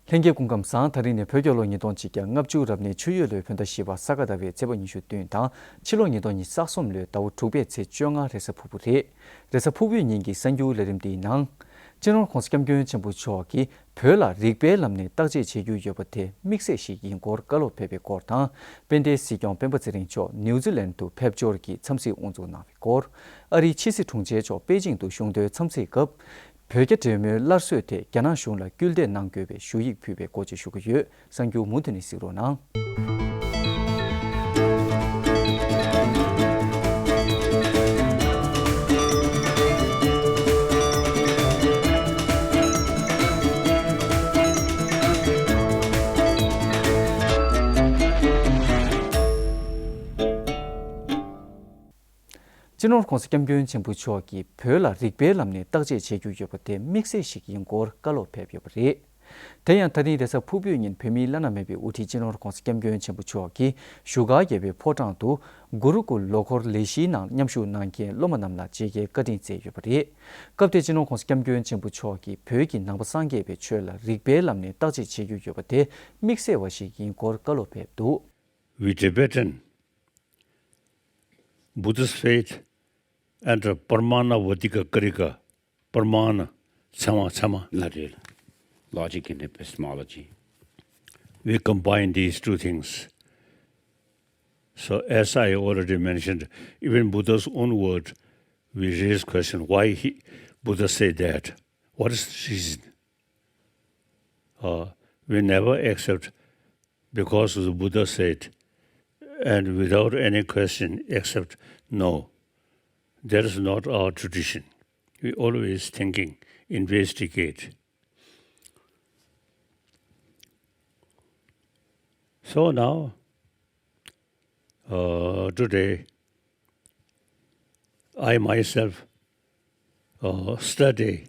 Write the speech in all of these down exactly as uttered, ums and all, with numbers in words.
ལྷན་རྒྱས་སྐུ་ཁམས་བཟང་། ད་རིང་ནི་བོད་རྒྱལ་ལོ་ཉིས་སྟོང་གཅིག་བརྒྱ་ལྔ་བཅུ་རབ་གནས་ཆུ་ཡོས་ལོའི་བོད་ཟླ་བཞི་པ་ས་ག་ཟླ་བའི་ཚེས་པ་ཉི་ཤུ་བདུན་དང་ཕྱི་ལོ་ཉིས་སྟོང་ཉི་ཤུ་རྩ་གསུམ་ལོའི་ཟླ་བ་དྲུག་པའི་ཚེས་བཅོ་ལྔ་རེས་གཟའ་ཕུར་བུ་རེད། རེས་གཟའ་ཕུར་བུའི་ཉིན་གྱི་གསར་འགྱུར་ལས་རིམ་འདིའི་ནང་། སྤྱི་ནོར་༧གོང་ས་༧སྐྱབས་མགོན་ཆེན་པོ་མཆོག་གིས་བོད་ལ་རིག་པའི་ལམ་ནས་བརྟག་དཔྱད་བྱེད་རྒྱུ་ཡོད་པ་དེ་དམིགས་བསལ་ཞིག་ཡིན་སྐོར་བཀའ་སློབ་ཕེབས་པའི་སྐོར་དང་། དཔལ་ལྡན་སྲིད་སྐྱོང་སྤེན་པ་ཚེ་རིང་མཆོག་ནིའུ་ཛི་ལན་དུ་ཕེབས་འབྱོར་གྱི་འཚམས་གཟིགས་དབུ་འཛུགས་གནང་བའི་སྐོར། ཨ་རིའི་ཕྱི་སྲིད་དྲུང་ཆེ་མཆོག་པེ་ཅིང་དུ་བཞུགས་འདོད་འཚམས་གཟིགས་སྐབས། བོད་རྒྱ་འབྲེལ་མོལ་སླར་གསོས་ཐད་རྒྱ་ནག་གཞུང་ལ་སྐུལ་འདེད་གནང་དགོས་པའི་ཞུ་ཡིག་ཕུལ་བའི་སྐོར་བཅས་ཞུ་གི་ཡོད། གསར་འགྱུར་མུ་མཐུད་ནས་གཟིགས་རོགས་གནང་། སྤྱི་ནོར་༧གོང་ས་༧སྐྱབས་མགོན་ཆེན་པོ་མཆོག་གིས་བོད་ལ་རིག་པའི་ལམ་ནས་བརྟག་དཔྱད་བྱེད་རྒྱུ་ཡོད་པ་དེ་དམིགས་བསལ་ཞིག་ཡིན་སྐོར་བཀའ་སློབ་ཕེབས་ཡོད་པ་རེད། དེ་ཡང་ད་རིང་རེས་གཟའ་ཕུར་བུའི་ཉིན་བོད་མིའི་བླ་ན་མེད་པའི་དབུ་ཁྲིད་སྤྱི་ནོར་༧གོང་ས་༧སྐྱབས་མགོན་ཆེན་པོ་མཆོག་གིས་བཞུགས་སྒར་རྒྱལ་པོའི་ཕོ་བྲང་དུ་གུ་རུ་ཀུལ་ལོ་འཁོར་ལས་གཞིའི་ནང་མཉམ་ཞུགས་གནང་མཁན་སློབ་མ་རྣམས་ལ་མཇལ་ཁའི་བཀའ་དྲིན་སྩལ་ཡོད་པ་རེད། སྐབས་དེར་སྤྱི་ནོར་༧གོང་ས་༧སྐྱབས་མགོན་ཆེན་པོ་མཆོག་གིས་བོད་ཀྱི་ནང་པ་སངས་རྒྱས་པའི་ཆོས་ལ་རིག་པའི་ལམ་ནས་བརྟག་དཔྱད་བྱེད་རྒྱུ་ཡོད་པ་དེ་དམིགས་བསལ་བ་ཞིག་ཡིན་སྐོར་བཀའ་སློབ་ཕེབས་འདུག We Tibetan Buddhist faith and the Pramana Vadika Karika, Pramana, ཚད་མ་ཚད་མ། ལ་རེད། Logic and epistemology. We combine these two things. So, as I already mentioned, even Buddha's own word, we raise question why he, Buddha said that. What is the reason? Uh, we never accept because the Buddha said, and without any question, accept, no. That is not our tradition. We always thinking, investigate. So now, uh, today, I myself uh, study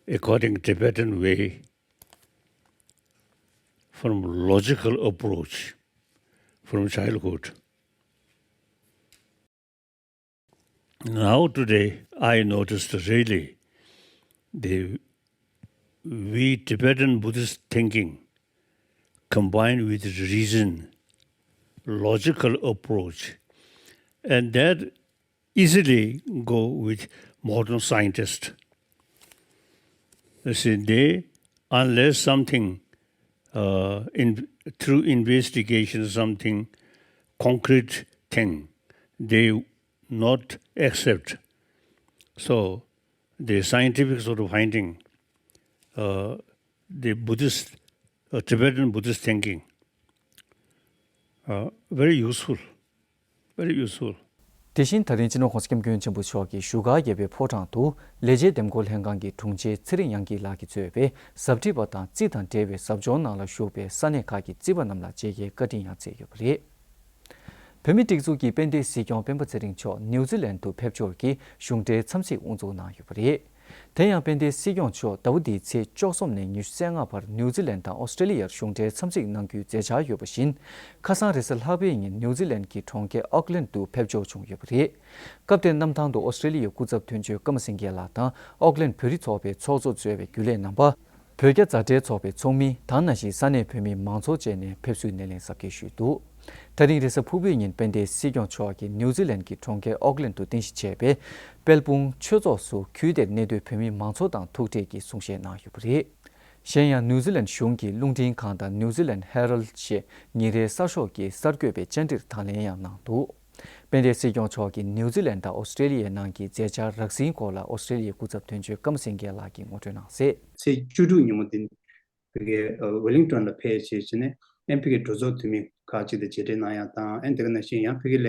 according Tibetan way from logical approach from childhood. Now today I noticed really the we Tibetan Buddhist thinking combined with reason, logical approach, and that easily go with modern scientists. You see, they, unless something, uh, in, through investigation, something concrete thing, they not accept. So, the scientific sort of finding, uh, the Buddhist, uh, Tibetan Buddhist thinking, uh, very useful, very useful. དེ་བཞིན་ད་རིང་སྤྱི་ནོར་༧གོང་ས་༧སྐྱབས་མགོན་ཆེན་པོ་མཆོག་གིས་བཞུགས་སྒར་རྒྱལ་པོའི་ཕོ་བྲང་དུ་ལས་བྱེད་འདེམས་བསྐོ་ལྷན་ཁང་གི་དྲུང་ཆེ་ཚེ་རིང་དབྱངས་སྐྱིད་ལགས་ཀྱིས་གཙོས་པའི་ཟབ་ཁྲིད་པ་དང་རྩིས་དང་འབྲེལ་བའི་ཟབ་སྦྱོང་ནང་ལ་ཞུགས་པའི་ས་གནས་ཁག་གི་རྩིས་པ་རྣམས་ལ་མཇལ་ཁའི་བཀའ་དྲིན་ཡང་སྩལ་ཡོད་པ་རེད། བོད་མིའི་སྒྲིག་འཛུགས་ཀྱི་དཔལ་ལྡན་སྲིད་སྐྱོང་སྤེན་པ་ཚེ་རིང་མཆོག་ནིའུ་ཛི་ལན་དུ་ཕེབས་འབྱོར་གྱིས་གཞུང་འབྲེལ་འཚམས་གཟིགས་དབུ་འཛུགས་གནང་ཡོད་པ་རེད། དེ་ཡང་དཔལ་ལྡན་སྲིད་སྐྱོང་མཆོག་ཟླ་བ་འདིའི་ཚེས་བཅུ་གསུམ་ནས་ཉི་ཤུ་རྩ་ལྔ་བར་ནིའུ་ཛི་ལན་དང་ཨོ་སི་ཀྲི་ལི་ཡར་གཞུང་འབྲེལ་འཚམས་གཟིགས་གནང་རྒྱུའི་མཛད་འཆར་ཡོད་པ་བཞིན། ཁ་སང་རེས་གཟའ་ལྷག་པའི་ཉིན་ནིའུ་ཛི་ལན་གྱི་གྲོང་ཁྱེར་ཨོག་ལན་དུ་ཕེབས་འབྱོར་བྱུང་ཡོད་པ་རེད། སྐབས་དེར་གནམ་ཐང་དུ་ཨོ་སི་ཀྲི་ལི་ཡའི་སྐུ་ཚབ་དོན་གཅོད་ཀརྨ་སེང་གེ་ལགས་དང་ཨོག་ལན་བོད་རིགས་ཚོགས་པའི་ཚོགས་གཙོ་གཙོས་པའི་རྒྱུན་ལས་རྣམ་པ། བོད་རྒྱ་མཛའ་འབྲེལ་ཚོགས་པའི་ཚོགས་མི་དང་ནང་བཞིན་ས་གནས་བོད་མི་མང་ཚོགས་བཅས་ནས་ཕེབས་བསུའི་སྣེ་ལེན་གཟབ་རྒྱས་ཞུས་འདུག་ད་རིང་རེས་གཟའ་ཕུར་བུའི་ཉིན་དཔལ་ལྡན་སྲིད་སྐྱོང་མཆོག་གིས་ནིའུ་ཛི་ལན་གྱི་གྲོང་ཁྱེར་ཨོག་ལན་དུ་རྟེན་གཞི་བྱས་པའི་དཔལ་སྤུངས་ཆོས་ཚོགས་སུ་གུས་དེར་གནས་སྡོད་བོད་མི་མང་ཚོགས་དང་ཐུག་འཕྲད་ཀྱིས་གསུང་བཤད་གནང་ཡོད་པ་རེད། གཞན་ཡང་ནིའུ་ཛི་ལན་གཞུང་གི་རླུང་འཕྲིན་ཁང་དང་ནིའུ་ཛི་ལན་ཧེ་རལ་ཞེས་ཉིན་རེའི་གསར་ཤོག་གི་གསར་འགོད་པའི་བཅར་འདྲིར་དང་ལེན་ཡང་གནང་འདུག་དཔལ་ལྡན་སྲིད་སྐྱོང་མཆོག་གིས་ནིའུ་ཛི་ལན་དང་ཨོ་སི་ཀྲི་ལི་ཡའི་ནང་གི་མཛད་འཆར་རགས་ཟིན་སྐོར་ལ་ཨོ་སི་ཀྲི་ལི་ཡའི་སྐུ་ཚབ་དོན་གཅོད་ཀརྨ་སེང་གེ་ལགས་ཀྱིས་ངོ་སྤྲོད་གནང་གསལ། ཚེས་བཅུ་དྲུག་ཉིན་མོ་འདི་ཕ་གིའི་ཝེ་ལིང་ཊོན་ལ་ཕེབས་བྱས་བྱས་ནས་ཨེམ་ཕ་གི་གྲོས་ཚོགས་འཐུས་མི་ཁག་ཅིག་དང་མཇལ་འཕྲད་གནང་ཡ་དང་ཨེ་དེ་ག་ནང་བཞིན་ཡང་ཕ་གི་ལ་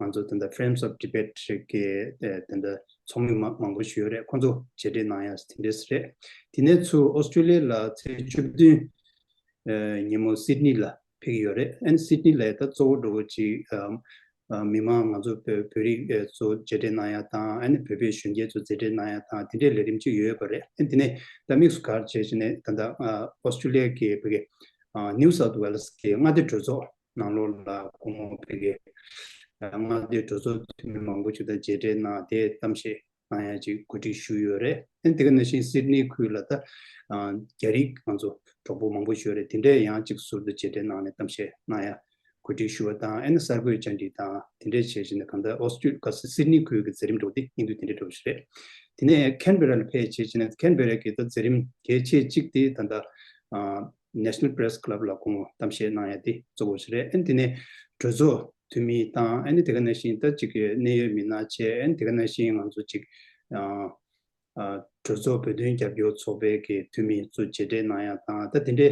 ང་ཚོ་ད་ལྟ་Friends of Tibet གི་དེ་འདྲ་ཚོགས་མི་མང་མང་པོ་ཞིག་ཡོད་རེད། ཁོང་ཚོ་མཇལ་འཕྲད་གནང་ཡ་དེ་འདྲས་རེད། དེ་ནས་ཚུར་ཨོ་སི་ཀྲི་ལི་ཡ་ལ་ཚེས་བཅུ་བདུན་ཉིན་མོ་སིད་ནི་ལ་ཕེབས་ཀྱི་ཡོད་རེད། ཨན་སིད་ནི་ལ་ད་གཙོ་བོ་འགྲོ་བོ་ཅིག་མི་མང་ང་ཚོ་བོད་བོད་རིགས་ཚོ་མཇལ་འཕྲད་གནང་ཡ་དང་ཨ་ནི་བོད་པའི་གཞོན་སྐྱེས་ཚོ་མཇལ་འཕྲད་གནང་ཡ་དང་དེ་འདྲའི་ལས་རིམ་ཅིག་ཡོད་པ་རེད། ཨན་དེ་ནས་ད་དམིགས་སུ་ག་རེ་བྱས་ཟེར་ན་ད་ལྟ་ཨོ་སི་ཀྲི་ལི་ཡ་གི་བོད་ཀྱི་New South Wales གི་མངའ་སྡེ་གྲོས་ཚོགས་ནང་ལོགས་ལ་སྐུ་ངོ་བོད་ཀྱི་མངའ་སྡེ་གྲོས་ཚོགས་འཐུས་མི་མང་པོ་ཅིག་དང་མཇལ་འཕྲད་གནང་དེ་གཏམ་བཤད་ གནང་ཡ་ཅིག་གོ་སྒྲིག་ཞུས་ཡོད་རེད། ཨ་ནི་དེ་ག་ནང་བཞིན་སིད་ནི་ཁུལ་ལ་ད་ཨ་རྒྱ་རིགས་ང་ཚོ་གྲོགས་པོ་མང་པོ་ཞིག་ཡོད་རེད། དེ་འདྲས་ཡང་ཅིག་ཟུར་དུ་མཇལ་འཕྲད་གནང་ནས་གཏམ་བཤད་གནང་ཡ་གོ་སྒྲིག་ཞུ་བ་དང་། ཨ་ནི་གསར་འགོད་བཅར་འདྲི་དང་དེ་འདྲས་བྱས་བྱས་ནས་གང་ལྟར་ཨོ་སི་ཀྲི་ག་སི་སིད་ནི་ཁུལ་གྱི་མཛད་རིམ་འདྲ་བོ་དེ་སྙིང་བསྡུས་དེ་འདྲས་འདྲ་བོ་ཞིག་རེད། དེ་ནས་ཁེན་བེ་ར་ལ་ཕེབས་བྱས་བྱས་ནས་ཁེན་བེ་ར་གི་ད་མཛད་རིམ་གལ་ཆེ་གཅིག་དེ་ད་ལྟ་ཨ་National Press Club ལ་སྐུ་ངོ་གཏམ་བཤད་གནང་ཡ་དེ་གཙོ་བོ་ཞིག་རེད། ཨ་ནི་དེ་ནས་གྲོས་ཚོགས་འཐུས་མི་དང་། ཨ་ནི་དེ་ག་ནང་བཞིན་ད་ཅིག་གི་གནད་ཡོད་མི་སྣ་བཅས། ཨ་ནི་དེ་ག་ནང་བཞིན་ང་ཚོ་ཅིག་ཨ་ཨ་གྲོས་ཚོགས་བོད་དོན་རྒྱབ་སྐྱོར་ཚོགས་པའི་གི་འཐུས་མི་ཚོ་མཇལ་འཕྲད་གནང་ཡ་དང་། ད་དེ་འདྲའི་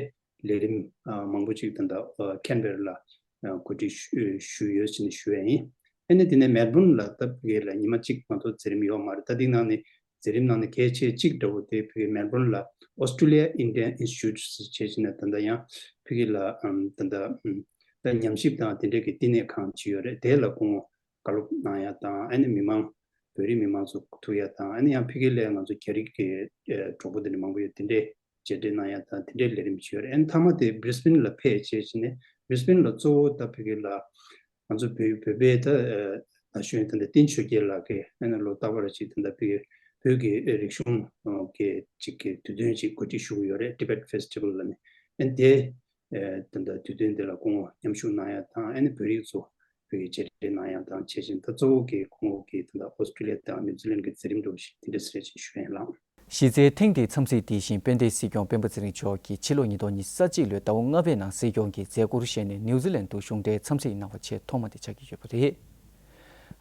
ལས་རིམ་ཨ་མང་པོ་ཅིག་ད་ལྟ་ཨ་ཁེན་བེ་ར་ལ་ཨ་གོ་སྒྲིག་ཞུ་ཞུས་ཡོད་ཅེས་ནས་ཞུ་ཡ་ཡིན། ཨ་ནི་དེ་ནས་མེལ་བོན་ལ་ད་ཕ་གི་ལ་ཉི་མ་གཅིག་མ་གཏོགས་མཛད་རིམ་ཡོད་མ་རེད། ད་དེའི་ནང་ནས་མཛད་རིམ་ནང་ནས་གལ་ཆེ་གཅིག་འདྲ་བོ་དེ་ཕ་གི་མེལ་བོན་ལ་Australia Indian Institute ཟེར་བྱས་ནས་ད་ལྟ་ཡང་ཕ་གི་ལ་ཨམ་ད་ལྟ་ཨམ་ད་ཉམས་ཞིབ་དང་དེ་འདྲའི་གི་བསྟི་གནས་ཁང་ཅིག་ཡོད་རེད། དེ་ལ་སྐུ་ངོ་བཀའ་སློབ་གནང་ཡ་དང་། ཨ་ནི་མི་མང་བོད་རིགས་མི་མང་ཚོ་ཐུག་ཡ་དང་། ཨ་ནི་ཡང་ཕ་གི་ལ་ང་ཚོ་རྒྱ་རིགས་ཀྱི་ཨེ་གྲོགས་པོ་དེ་འདྲ་མང་པོ་ཡོད། དེ་འདྲའི་མཇལ་འཕྲད་གནང་ཡ་དང་དེ་འདྲའི་ལས་རིམ་ཅིག་ཡོད་རེད། ཨ་ནི་མཐའ་མ་དེ་Brisbane ལ་ཕེབས་བྱས་བྱས་ནས་Brisbane ལ་གཙོ་བོ་ད་ཕ་གི་ལ་ང་ཚོ་བོད་བོད་པའི་ད་ཨ་ན་གཞོན་ད་ལྟ་བསྟན་ཆོས་རྒྱལ་ལགས་ཀྱིས་ཨ་ནི་ལོ་རྟག་པར་ཅིག་ད་ལྟ་བོད་བོད་ཀྱི་རིག་གཞུང་གི་ཅིག་གི་དུས་སྟོན་ཅིག་གོ་སྒྲིག་ཞུ་གི་ཡོད་རེད། Tibet Festival ལ་ནི། ཨ་ནི་དེ་ཨ་ད་ལྟ་དུས་སྟོན་དེ་ལ་སྐུ་ངོ་མཉམ་ཞུགས་གནང་ཡ་དང་། ཨ་ནི་བོད་རིགས་ཚོ་བོད་ཀྱི་མཇལ་འཕྲད་གནང་ཡ་དང་བྱས་ཤིང་། ད་གཙོ་བོ་གི་སྐུ་ངོ་གིས་ད་ལྟ་ཨོ་སི་ཀྲི་ལི་ཡ་དང་ནིའུ་ཛི་ལན་གྱི་མཛད་རིམ་འདྲ་བོ་ཞིག་དེ་འདྲ་ཟེར་ཅིག་ཞུ་ཡ་ཡིན་ལགས། གཞི་རྩའི་ཐེངས་འདིའི་འཚམས་གཟིགས་དེ་བཞིན་དཔལ་ལྡན་སྲིད་སྐྱོང་སྤེན་པ་ཚེ་རིང་མཆོག་གིས་ཕྱི་ལོ་ཉིས་སྟོང་ཉི་ཤུ་རྩ་གཅིག་ལོའི་ཟླ་བ་ལྔ་པའི་ནང་སྲིད་སྐྱོང་གི་མཛད་ཁུར་བཞེས་ནས་ནིའུ་ཛི་ལན་དུ་གཞུང་འབྲེལ་འཚམས་གཟིགས་གནང་བ་ཆེས་ཐོག་མ་དེ་ཆགས་ཀྱི་ཡོད་པ་རེད།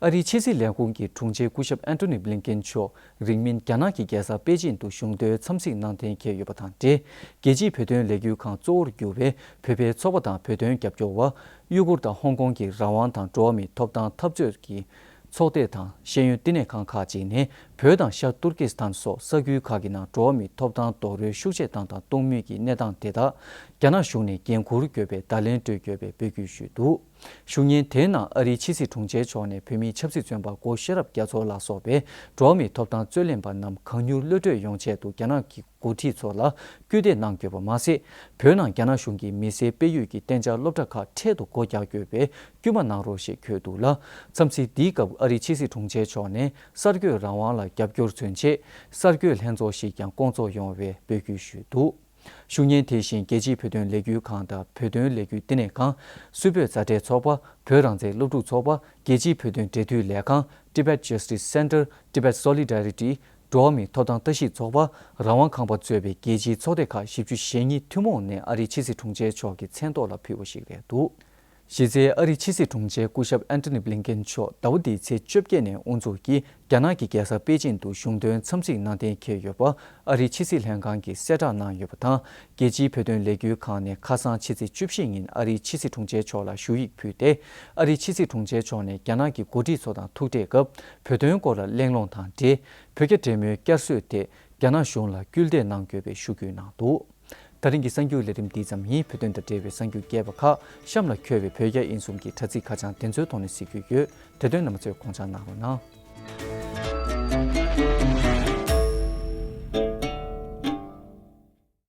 ཨ་རིའི་ཕྱི་སྲིད་ལས་ཁུངས་ཀྱི་དྲུང་ཆེ་སྐུ་ཞབས་ཨན་ཐོ་ནི་བྷི་ལིན་ཀེན་མཆོག་རིང་མིན་རྒྱ་ནག་གི་རྒྱལ་ས་པེ་ཅིན་དུ་གཞུང་དོན་འཚམས་གཟིགས་གནང་གཏན་འཁེལ་ཡོད་པ་དང་འབྲེལ། རྒྱལ་སྤྱིའི་བོད་དོན་ལས་འགུལ་ཁང་གཙོ་བོར་གྱུར་བའི་བོད་པའི་ཚོགས་པ་དང་བོད་དོན་རྒྱབ་སྐྱོར་བ། གཡུ་གུར་དང་ཧོང་ཀོང་གི་རང་དབང་དང་འགྲོ་བ་མིའི་ཐོབ་ཐང་འཐབ་རྩོད་ཀྱི་ཚོགས་སྡེ་དང་ཤེས་ཡོན་བསྟི་གནས་ཁང་ཁག་ཅིག་ནས་བོད་དང་ཤར་ཏུར་ཀི་སི་ཐན་སོགས་ས་ཁུལ་ཁག་གི་ནང་འགྲོ་བ་མིའི་ཐོབ་ཐང་རྡོག་རོལ་ཤུགས་ཆེ་བཏང་དང་གཏོང་མུས་ཀྱི་གནས་སྟངས་དེ་དག་རྒྱ་ནག་གཞུང་ནས་འགན་འཁུར་དགོས་པའི་བརྡ་ལན་སྤྲོད་དགོས་པའི་འབོད་སྐུལ་ཞུས་འདུག། གཞུང་ཉིན་དེའི་ནང་ཨ་རིའི་ཕྱི་སྲིད་དྲུང་ཆེ་མཆོག་ནས་བོད་མིའི་ཆབ་སྲིད་བཙོན་པ་སྒོ་ཤེས་རབ་རྒྱ་མཚོ་ལ་སོགས་པའི་འགྲོ་བ་མིའི་ཐོབ་ཐང་རྩོད་ལེན་པ་རྣམས་གང་མྱུར་གློད་གྲོལ་ཡོང་ཆེད་དུ་རྒྱ་ནག་གི་འགོ་ཁྲིད་ཚོ་ལ་སྐུལ་འདེད་གནང་དགོས་པ་མ་ཟད། བོད་ནང་རྒྱ་ནག་གཞུང་གིས་མི་སེར་སྤེལ་ཡུལ་གྱི་གཏན་འཇགས་སློབ་གྲྭ་ཁག་འཕྲལ་དུ་སྒོ་རྒྱག་དགོས་པའི་སྐུལ་མ་གནང་རོགས་ཞེས་འཁོད་འདུག་ལ། འཚམས་གཟིགས་འདིའི་སྐབས་ཨ་རིའི་ཕྱི་སྲིད་དྲུང་ཆེ་མཆོག་ནས་གསར་འགོད་རང་དབང་ལ་རྒྱབ་སྐྱོར་མཚོན་ཆེད་གསར་འགོད་ལྷན་ཚོགས་ཤིག་ཀྱང་བསྐོང་ཚོགས་ཡོང་བའི་འབོད་སྐུལ་ཞུས་འདུག། གཞུང་ཉིན་དེ་བཞིན་རྒྱལ་སྤྱིའི་བོད་དོན་ལས་འགུལ་ཁང་དང་བོད་དོན་ལས་འགུལ་བསྟི་གནས་ཁང་། སུད་བོད་མཛའ་འབྲེལ་ཚོགས་པ། བོད་རང་བཙན་སློབ་ཕྲུག་ཚོགས་པ། རྒྱལ་སྤྱིའི་བོད་དོན་འབྲེལ་མཐུད་ལས་ཁང་། Tibet Justice Center། Tibet Solidarity། འགྲོ་བ་མིའི་ཐོབ་ཐང་ལྟ་ཞིབ་ཚོགས་པ། རང་དབང་ཁང་པ་གཙོས་པའི་རྒྱལ་སྤྱིའི་ཚོགས་སྡེ་ཁག་བཞི་བཅུ་ཞེ་གཉིས་ཐུན་མོང་ནས་ཨ་རིའི་ཕྱི་སྲིད་དྲུང་ཆེ་མཆོག་གི་མཚན་ཐོག་ལ་ཕུལ་བ་ཞིག་རེད་འདུག། གཞི་རྩའི་ཨ་རིའི་ཕྱི་སྲིད་དྲུང་ཆེ་སྐུ་ཞབས་ཨན་ཐོ་ནི་བྷི་ལིན་ཀེན་མཆོག་ཟླ་བ་འདིའི་ཚེས་བཅོ་བརྒྱད་ནས་དབུ་འཛུགས་ཀྱིས་རྒྱ་ནག་གི་རྒྱལ་ས་པེ་ཅིན་དུ་གཞུང་དོན་འཚམས་གཟིགས་གནང་གཏན་འཁེལ་ཡོད་པ་ཨ་རིའི་ཕྱི་སྲིད་ལྷན་ཁང་གིས་གསལ་བསྒྲགས་གནང་ཡོད་པ་དང་། རྒྱལ་སྤྱིའི་བོད་དོན་ལས་འགུལ་ཁང་ནས་ཁ་སང་ཕྱི་ཚེས་བཅུ་བཞི་ཉིན་ཨ་རིའི་ཕྱི་སྲིད་དྲུང་ཆེ་མཆོག་ལ་ཞུ་ཡིག་ཕུལ་ཏེ། ཨ་རིའི་ཕྱི་སྲིད་དྲུང་ཆེ་མཆོག་ནས་རྒྱ་ནག་གི་འགོ་ཁྲིད་ཚོ་དང་ཐུག་འཕྲད་སྐབས་བོད་དོན་སྐོར་ལ་གླེང་སློང་དང་འབྲེལ། བོད་རྒྱ་འབྲེལ་མོལ་བསྐྱར་གསོའི་ཐད་རྒྱ་ནག་གཞུང་ལ་སྐུལ་འདེད་གནང་དགོས་པའི་ཞུ་སྐུལ་གནང་འདུག། ད་རིང་གི་གསར་འགྱུར་ལས་རིམ་འདི་ཙམ་ཡིན། བོད་དོན་དང་འབྲེལ་བའི་གསར་འགྱུར་རྒྱས་པ་ཁག་གཤམ་ལ་འཁོད་པའི་བོད་རྒྱ་དབྱིན་གསུམ་གྱི་དྲ་ཚིགས་ཁ་བྱང་དེ་ཚོའི་ཐོག་ནས་གཟིགས་རྒྱུ་ཡོད། དེ་དོན་རྣམ་པ་ཚོས་དགོངས་འཇགས་གནང་རོགས་གནང་།